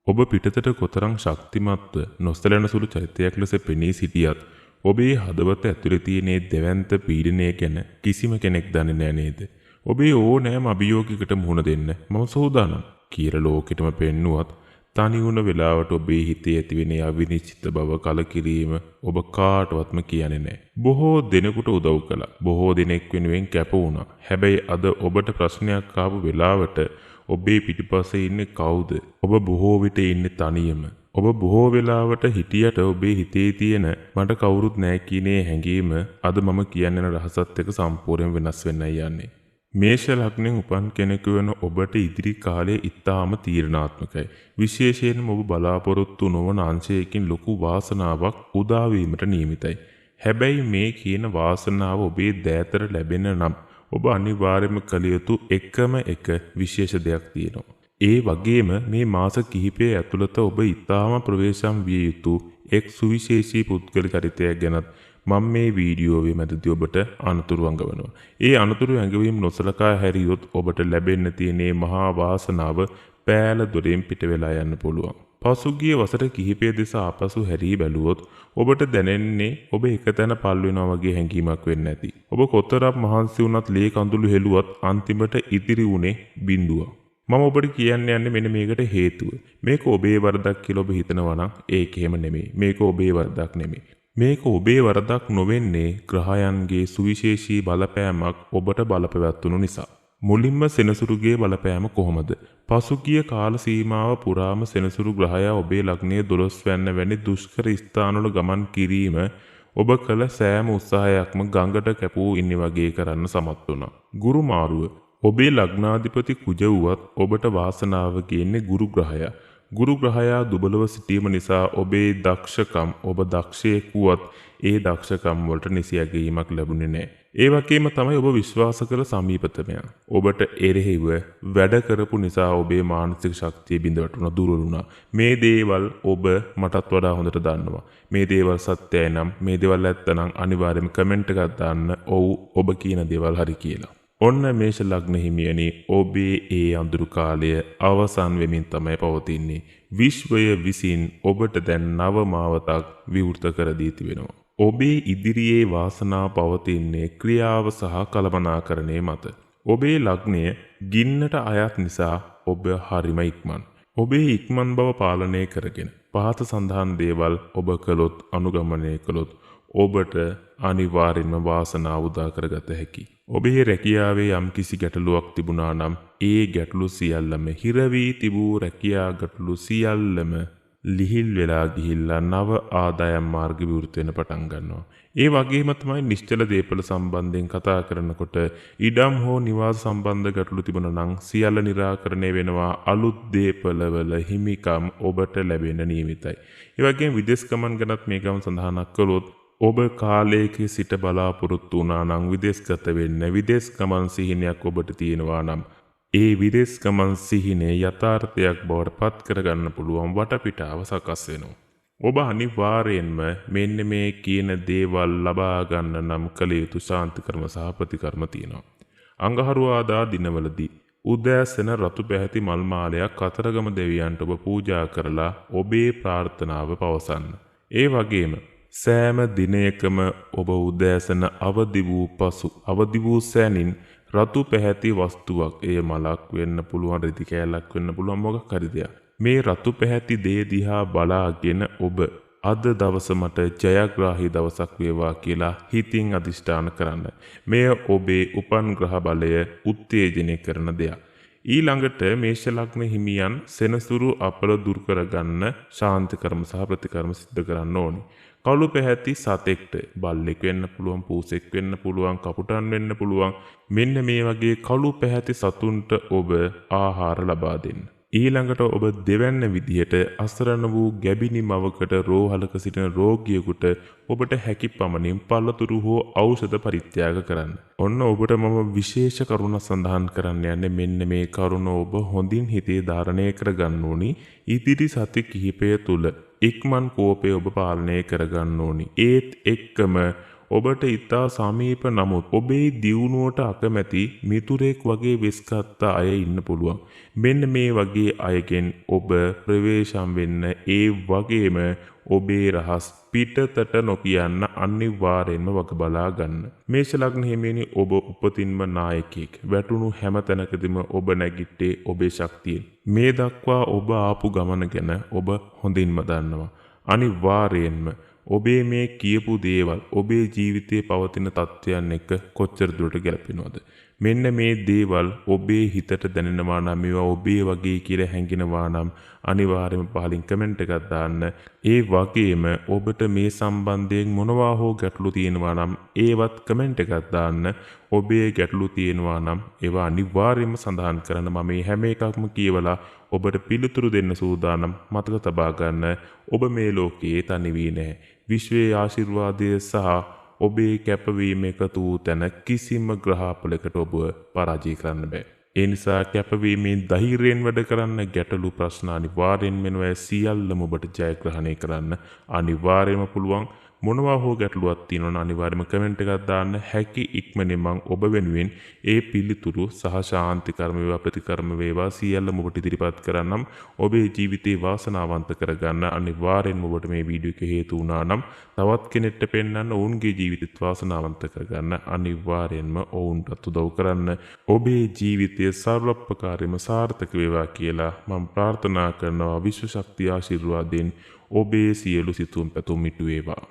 ඔබ පිටතට කොතරම් ශක්තිමත්ව නොසැලෙන සුළු චරිතයක් ලෙස පෙනී සිටියත් ඔබේ හදවත ඇතුලේ තියෙන දෙවන්ත පීඩනය ගැන කිසිම කෙනෙක් දන්නේ නෑ නේද? ඔබේ ඕනෑම අභියෝගයකට මුහුණ දෙන්න මම සූදානම් කියලා ලෝකෙටම පෙන්නුවත් තනි වුණ වෙලාවට ඔබේ හිතේ ඇතිවෙන අවිනිශ්චිත බව, කලකිරීම ඔබ කාටවත්ම කියන්නේ නෑ. බොහෝ දෙනෙකුට උදව් කළා. බොහෝ දෙනෙක් වෙනුවෙන් කැප වුණා. හැබැයි අද ඔබට ප්‍රශ්නයක් ආපු වෙලාවට ඔබේ පිටිපස්සේ ඉන්නේ කවුද? ඔබ බොහෝ විට ඉන්නේ තනියම. ඔබ බොහෝ වෙලාවට හිටියට ඔබේ හිතේ තියෙන මට කවුරුත් නෑ කියන හැඟීම අද මම කියන්න යන රහසත් එක්ක සම්පූර්ණයෙන් වෙනස් වෙන්නයි යන්නේ. මේෂ ලග්නෙන් උපන් කෙනෙකු වෙන ඔබට ඉදිරි කාලය ඉතාම තීරණාත්මකයි. විශේෂයෙන්ම ඔබ බලාපොරොත්තු නොවන අංශයකින් ලොකු වාසනාවක් උදා වීමට නියමිතයි. හැබැයි මේ කියන වාසනාව ඔබේ දෑතට ලැබෙන නම් ඔබ අනිවාර්යයෙන්ම කළ යුතු එකම එක විශේෂ දෙයක් තියෙනවා. ඒ වගේම මේ මාස කිහිපය ඇතුළත ඔබ ඉතාම ප්‍රවේශම් විය යුතු එක් සුවිශේෂී පුද්ගල චරිතයක් ගැනත් මම මේ වීඩියෝවේ මැදදී ඔබට අනතුරු අඟවනවා. ඒ අනතුරු ඇඟවීම නොසලකා හැරියොත් ඔබට ලැබෙන්න තියෙන මහා වාසනාව පෑල දොරෙන් පිට වෙලා යන්න පුළුවන්. පසුගිය වසර කිහිපය දෙස ආපසු හැරී බැලුවොත් ඔබට දැනෙන්නේ ඔබ එක තැන පල් වෙනවා වගේ හැඟීමක් වෙන්න ඇති. ඔබ කොතරම් මහන්සි වුණත් ලේ කඳුළු හෙළුවත් අන්තිමට ඉතිරි වුණේ බිඳුවක්. මම ඔබට කියන්න යන්නේ මෙන්න මේකට හේතුව. මේක ඔබේ වරදක් කියලා ඔබ හිතනවා නම් ඒක එහෙම නෙමෙයි. මේක ඔබේ වරදක් නෙමෙයි. මේක ඔබේ වරදක් නොවෙන්නේ ග්‍රහයන්ගේ සුවිශේෂී බලපෑමක් ඔබට බලපැවැත්වුණු නිසා. මුලින්ම සෙනසුරුගේ බලපෑම කොහොමද? පසුගිය කාල සීමාව පුරාම සෙනසුරු ග්‍රහයා ඔබේ ලග්නයේ 12 වැන්න වැනි දුෂ්කර ස්ථානවල ගමන් කිරීම ඔබ කළ සෑම උත්සාහයක්ම ගඟට කැපූ ඉන්නේ වගේ කරන්න සමත් වුණා. ගුරු මාරුව ඔබේ ලග්නාධිපති කුජ වුවත් ඔබට වාසනාව කියන්නේ ගුරු ග්‍රහයා. ගුරු ග්‍රහයා දුබලව සිටීම නිසා ඔබේ දක්ෂකම්, ඔබ දක්ෂයෙක් වුවත් ඒ දක්ෂකම් වලට නිසි ඇගයීමක් ලැබුණේ නෑ. ඒ වගේම තමයි ඔබ විශ්වාස කළ සමීපතමයා ඔබට එරෙහිව වැඩ කරපු නිසා ඔබේ මානසික ශක්තිය බිඳ වැටුණා, දුර්වල වුණා. මේ දේවල් ඔබ මටත් වඩා හොඳට දන්නවා. මේ දේවල් සත්‍යයි නම්, මේ දේවල් ඇත්ත නම් අනිවාර්යයෙන්ම කමෙන්ට් එකක් දාන්න. ඔව්, ඔබ කියන දේවල් හරි කියලා. ඔන්න මේෂ ලග්න හිමියනි, ඔබේ ඒ අඳුරු කාලය අවසන් වෙමින් තමයි පවතින්නේ. විශ්වය විසින් ඔබට දැන් නව මාවතක් විවෘත කර දී තිබෙනවා. ඔබේ ඉදිරියේ වාසනාව පවතින්නේ ක්‍රියාව සහ කළමනාකරණය මත. ඔබේ ලග්නය ගින්නට අයත් නිසා ඔබ හරිම ඉක්මන්. ඔබේ ඉක්මන් බව පාලනය කරගෙන පහත සඳහන් දේවල් ඔබ කළොත්, අනුගමනය කළොත් ඔබට අනිවාර්යෙන්ම වාසනාව උදා කරගත හැකි. ඔබේ රැකියාවේ යම්කිසි ගැටලුවක් තිබුණා නම් ඒ ගැටලු සියල්ලම, හිර වී තිබූ රැකියා ගැටලු සියල්ලම ලිහිල් වෙලා ගිහිල්ලා නව ආදායම් මාර්ග විවෘත වෙන පටන් ගන්නවා. ඒ වගේම තමයි නිශ්චල දේපල සම්බන්ධයෙන් කතා කරනකොට ඉඩම් හෝ නිවාස සම්බන්ධ ගැටලු තිබුණා නම් සියල්ල නිරාකරණය වෙනවා. අලුත් දේපලවල හිමිකම් ඔබට ලැබෙන නියමිතයි. ඒ වගේම විදේශ ගමන් ගැනත් මේ ගම සඳහනක් කළොත් ඔබ කාලයක සිට බලාපොරොත්තු වුණා නම් විදේශගත වෙන්න, විදේශ ගමන් සිහිනයක් ඔබට තියෙනවා නම් ඒ විදේශ ගමන් සිහිනය යථාර්ථයක් බවට පත් කරගන්න පුළුවන් වටපිටාව සකස් වෙනවා. ඔබ අනිවාර්යයෙන්ම මෙන්න මේ කියන දේවල් ලබා ගන්න නම් කළ යුතු ශාන්ති කර්ම සහ ප්‍රතිකර්ම තියෙනවා. අඟහරුවාදා දිනවලදී උදෑසන රතු පැහැති මල් මාලයක් කතරගම දෙවියන්ට ඔබ පූජා කරලා ඔබේ ප්‍රාර්ථනාව පවසන්න. ඒ වගේම සෑම දිනයකම ඔබ උදෑසන අවදි වූ පසු, අවදි වූ සැනින් රතු පැහැති වස්තුවක්, එය මලක් වෙන්න පුළුවන්, රෙදි කෑල්ලක් වෙන්න පුළුවන්, මොකක් හරි දෙයක්. මේ රතු පැහැති දේ දිහා බලාගෙන ඔබ අද දවස මට ජයග්‍රාහී දවසක් වේවා කියලා හිතින් අදිෂ්ඨාන කරන්න. මෙය ඔබේ උපන් ග්‍රහ බලය උත්තේජනය කරන දෙයක්. ඊළඟට මේෂ ලග්න හිමියන් සෙනසුරු අපල දුරු කරගන්න ශාන්ති කර්ම සහ ප්‍රතිකර්ම සිද්ධ කරන්න ඕනි. කළු පැහැති සතෙක්ට, බල්ලෙක් වෙන්න පුළුවන්, පූසෙක් වෙන්න පුළුවන්, කපුටන් වෙන්න පුළුවන්, මෙන්න මේ වගේ කළු පැහැති සතුන්ට ඔබ ආහාර ලබා දෙන්න. ඊළඟට ඔබ දෙවැන්න විදිහට අසරණ වූ ගැබිනි මවකට, රෝහලක සිටින රෝගියෙකුට ඔබට හැකි පමණින් පළතුරු හෝ ඖෂධ පරිත්‍යාග කරන්න. ඔන්න ඔබට මම විශේෂ කරුණක් සඳහන් කරන්න යන්නේ. මෙන්න මේ කරුණ ඔබ හොඳින් හිතේ ධාරණය කරගන්න ඕනි. ඉදිරි සති කිහිපය තුල ඉක්මන් කෝපය ඔබ පාලනය කරගන්න ඕනි. ඒත් එක්කම ඔබට ඉතා සමීප නමුත් ඔබේ දියුණුවට අකමැති මිතුරෙක් වගේ වෙස්ගත්ත අය ඉන්න පුළුවන්. මෙන්න මේ වගේ අයගෙන් ඔබ ප්‍රවේශම් වෙන්න. ඒ වගේම ඔබේ රහස් පිටතට නොකියන්න අනිවාර්යෙන්ම වග බලා ගන්න. මේෂ ලග්න හිමියනි, ඔබ උපතින්ම නායකයෙක්. වැටුණු හැම තැනකදීම ඔබ නැගිට්ටේ ඔබේ ශක්තියෙන්. මේ දක්වා ඔබ ආපු ගමන ගැන ඔබ හොඳින්ම දන්නවා. අනිවාර්යෙන්ම ඔබේ මේ කියපු දේවල් ඔබේ ජීවිතයේ පවතින තත්ත්වයන් එක්ක කොච්චර දුරට ගැලපෙනවද? මෙන්න මේ දේවල් ඔබේ හිතට දැනෙනවා නම්, මේවා ඔබේ වගේ කියලා හැඟෙනවා නම් අනිවාර්යයෙන්ම පහලින් කමෙන්ට් එකක් දාන්න. ඒ වගේම ඔබට මේ සම්බන්ධයෙන් මොනවා හෝ ගැටලු තියෙනවා නම් ඒවත් කමෙන්ට් එකක් දාන්න. ඔබේ ගැටලු තියෙනවා නම් ඒවා අනිවාර්යයෙන්ම සඳහන් කරන්න. මම මේ හැම එකක්ම කියවලා ඔබට පිළිතුරු දෙන්න සූදානම්. මතක තබා ගන්න, ඔබ මේ ලෝකයේ තනි වී නැහැ. විශ්වයේ ආශිර්වාදය සහ ඔබේ කැපවීම එකතු වූ තැන කිසිම ග්‍රහපලයකට ඔබ පරාජය කරන්න බෑ. ඒ නිසා කැපවීමෙන් ධෛර්යයෙන් වැඩ කරන්න. ගැටලු ප්‍රශ්න අනිවාර්යෙන් වෙනවා. සියල්ලම ඔබට ජයග්‍රහණය කරන්න අනිවාර්යයෙන්ම පුළුවන්. මොනවා හෝ ගැටලුවක් තියෙනවා නම් අනිවාර්යයෙන්ම කමෙන්ට් එකක් දාන්න. හැකි ඉක්මනින් මං ඔබ වෙනුවෙන් ඒ පිළිතුරු සහ ශාන්ති කර්ම වේවා, ප්‍රතිකර්ම වේවා සියල්ලම ඔබට ඉදිරිපත් කරන්නම්. ඔබේ ජීවිතේ වාසනාවන්ත කරගන්න අනිවාර්යෙන්ම ඔබට මේ වීඩියෝ එක හේතු වුණා නම් තවත් කෙනෙක්ට පෙන්වන්න, ඔවුන්ගේ ජීවිතෙත් වාසනාවන්ත කරගන්න අනිවාර්යෙන්ම ඔවුන්ටත් උදව් කරන්න. ඔබේ ජීවිතය සර්ව ප්‍රකාරයෙන්ම සාර්ථක වේවා කියලා මම ප්‍රාර්ථනා කරනවා. විශ්ව ශක්තිය ආශිර්වාදයෙන් ඔබේ සියලු සිතුම් පැතුම් ඉටු වේවා.